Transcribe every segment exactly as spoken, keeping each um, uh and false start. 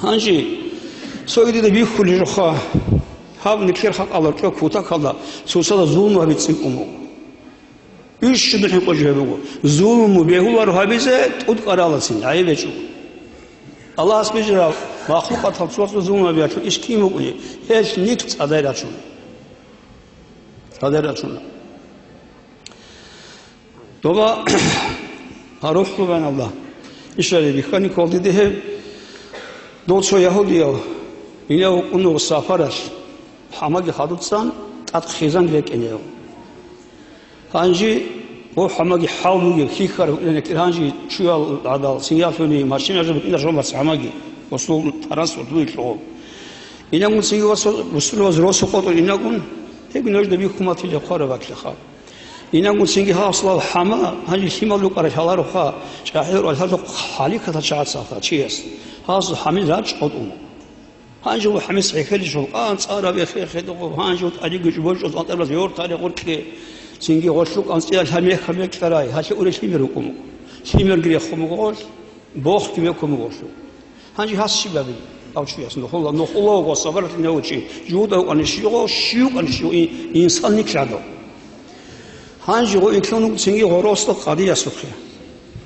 Гьанже цоги дида бихьулеб жоха, гьаб нилъер халкъалда кьо кутакалда цоцазда зулму гьабицин кӀун буго. Иш щиб хӀинкъо жо гьеб буго. Зулму бегьуларо гьабизе тӀутӀкӀаралдацин, гӀайиб гьечӀо. Аллагьас бижараб махлукъатал цоцазда зулму гьабиялъул иш кин букӀунеб, гьелъ нилъ цӀадай рачуна. ЦӀадай рачуна. Доба гьарухъ бугин Аллагь. Ишари бихьани кколдиде гьеб. Дов цо ягьудияв, инев вукӀунев сапаралъ, хӀамаги хадуцан, тӀад хизан рекӀинев. Гьанже гъо хӀамаги хӀал бугеб, хихьараб, гьанже чуял гӀадал, цинги машина жо букӀинаро бац хӀамаги, гъосул транспорт бугелъул. Инагун цинги вас, бусурбаз росу къотӀун инагун, гьебги нужда бихьун батила хъвараб батлаха. Инагун цинги гьасул хӀама, гьанже лъимал рукӀарал гьалароха, чӀахӀиял рукӀарал гьаларо хӀалихьатал чагӀацаха чияс. Гьасул хӀамил рачӀ къотӀун. Гьанже гъо хӀамис хӀехьелищ гъо, анцӀараб эхе-эхедухъ, гьанже гъо тӀадеги жубожу анцӀарабаз гьортали гъоркье, цинги гъолъул анцӀила меха мекьарай, гьалъе урел лъимер рукӀун буго. Лъимерги рехун буго гъолъ, бохги бекун буго гъолъул. Гьанже гьас щиб гьабилеб? Гьав чияс нухула, нухула вуго сабаратлъи гьав чи, жуда вукӀани щивго, щив вукӀани щив, ин-, инсан нилъ гӀадав. Гьанже гъо итлъун вуго цинги гъоросда къадиясухъе.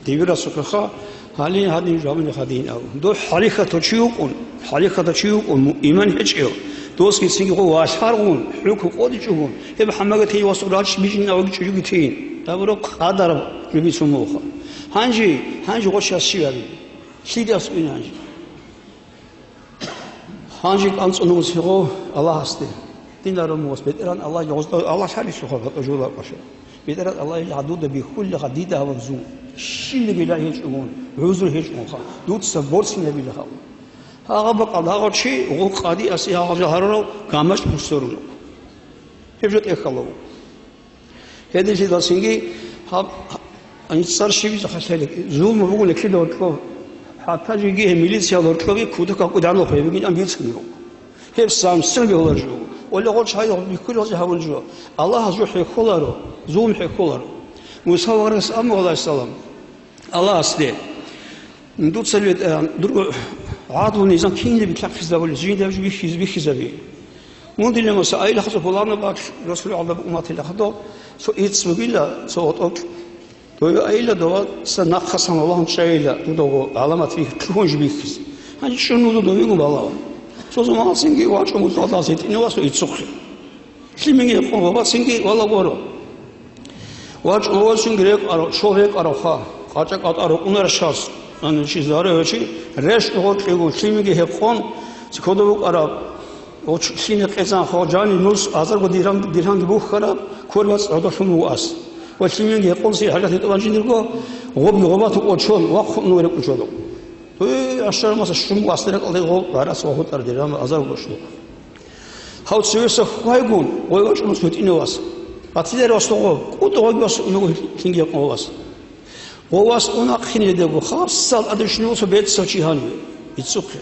Дибирасухъеха, гьалин гьадин жаваб гьадин абун. Дов хӀалихьатав чи вукӀун, хӀалихьатав чи вукӀун, му-, иман гьечӀев. Досги цинги гъо валъаргъун, хӀукму къотӀичӀогун, гьеб хӀамаги тей васу рачӀ бижинавги чӀужуги тейин. Гьабураб къадараб жубицун муха. Гьанже, гьанже гъо чияс щиб гьабилеб? Лъиде аскӀуйин гьанже. Гьанже кӀанцӀун вуго цо гъо Аллагьасде. Динар мугъас БетӀеран Аллагьги гъозда Аллагь лъалищухъа батӀа жула кӀваша. БетӀеран Аллагьил гьадуда бихьулаха дида гьабун зун. Щинабила гьечӀогун, гӀузру гьечӀогунха. Дуца борцинабилаха. Гьагъа бакӀал гьагъав чи гъо къадиясе гьагъав жо гьарурав гамачӀ мусоруна. Гьеб жо тӀехьалав. Гьединлъидал цинги гьаб анцӀар щибизе хъалъалеб, зулму бугулеб кида гьоркьоб, хӀатта жеги гьеб милициял гьоркьоби кутакаб кӀудияб гьеб букӀин бицунеб буго. Гьеб самсун бегьулареб жо буго. Оле гъоркь гьай бихьулазе гьабун жо. Аллагьас жо хӀехьоларо, зулму хӀехьоларо. Муса аварагас абун, гӀалайгьиссалам, Аллагьасде, дуца бетӀеран, дурго гӀадлу низам кинаб бихьизабулеб, жиндияб жо бихьиз-, бихьизаби. Мун дила Муса, айилахъа цо пуланаб бакь, Расул гӀалаб умматилахъа дов, цо ицц бугила, цо гъотӀокь. Дой айила доваса нахъасан валагьун чӀайила, дудого гӀаламат бихь-, лъугьун жо бихьиз. Гьанже чӀун вуго довего балагьун. Цо заман цинги вачӀун вуго гьадал гьитӀинав вас иццухъе. Лъимиги гьекъон ва бацинги валагуро. ВачӀун вачинги рекӀаро, чо рекӀаро ха, къачӀа кӀатӀа рукӀунарщас, ан чи заре гьечи, рещтӀ гъоркьего лъимиги гьекъон, цо кодо букӀараб, лъине къецан хо жани нус азарго диргьам-, диргьамги бухьараб, квер бацӀ гӀодолъун вуас. Ва лъимиги гьекъон си хӀажат гьитӀулан жиндирго, гъобги гъобату кӀочон, вахъун рекӀун чодо. Гье, ашшармаса шум васдерекӀалде гъо гӀарац ва гьутӀар диргьам азарго шлу. Гьав цевеса хвайгун, гъой вачӀун цо гьитӀинав вас. Батилер вас гъо, кӀутӀ гъоги вас унаго лъинги якъун вас. Гъо вас унахъин гьедего, хабсал адушнив цо бецав чи гьаниве, иццухъе.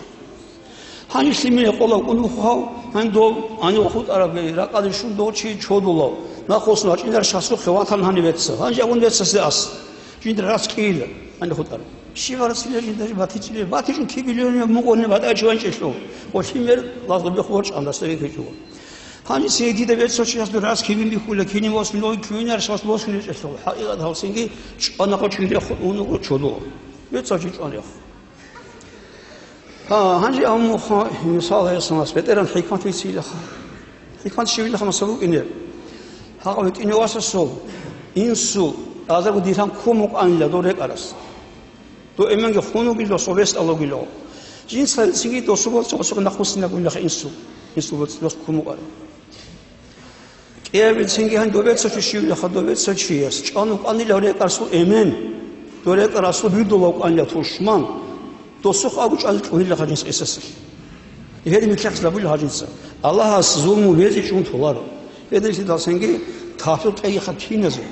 Гьанив лъимин гьекъолав кӀун вухъав, гьанив дов, гьанив хутӀараб ракӀалде щун дов чи чодулав. Нахъвуссун вачӀинар шасухъе ватан гьанив бецав. Гьанже абун бецасе ас. Жиндир рас кӀийила, гьанив хутӀараб. Щиб рас кӀийила жиндир батичӀила, батичӀун кибилирони мугъони батӀа чӀванчӀелъул. Гъо лъимер лагъдубе хъугъорчӀан дастаги кечӀого. Гьанже цей дида бецав чиясда рас кибин бихьула, кинив вас лой куйнар шас босун речӀелъул. ХӀакъикъат гьалсинги чӀвана къо чуйрехъун унаго чодо. Бецав чи чӀванехъ. Гьа, гьанже абун муха, мисал гьесамас, бетӀеран хӀикмат бицейилаха. ХӀикмат щивилаха, масал, букӀине. Гьагъав гьитӀинав васасул, инсул, азарго диргьам ккун мукъанила дов рекӀарас. Дов эменги хун вугило, досул рес алугило. Жинца цинги досул боцӀи гъосухъе нахъвуссинабулаха инсул, инсул боцӀи дос ккун мукъараб. КӀиабилцинги гьанив дов бецав чи щивилаха, дов бецав чияс чӀван вукӀанила рекӀарасул эмен, дов рекӀарасул бидулав кӀанила тушман, досухъ агу чӀвазе кьунилаха жинца гьесасулъ. Гьедин микьахъ гьабулеб гьажинца. Аллагьас зулму бецӀичӀун толаро. Гьединлъидалсанги тафил кьейиха киназул.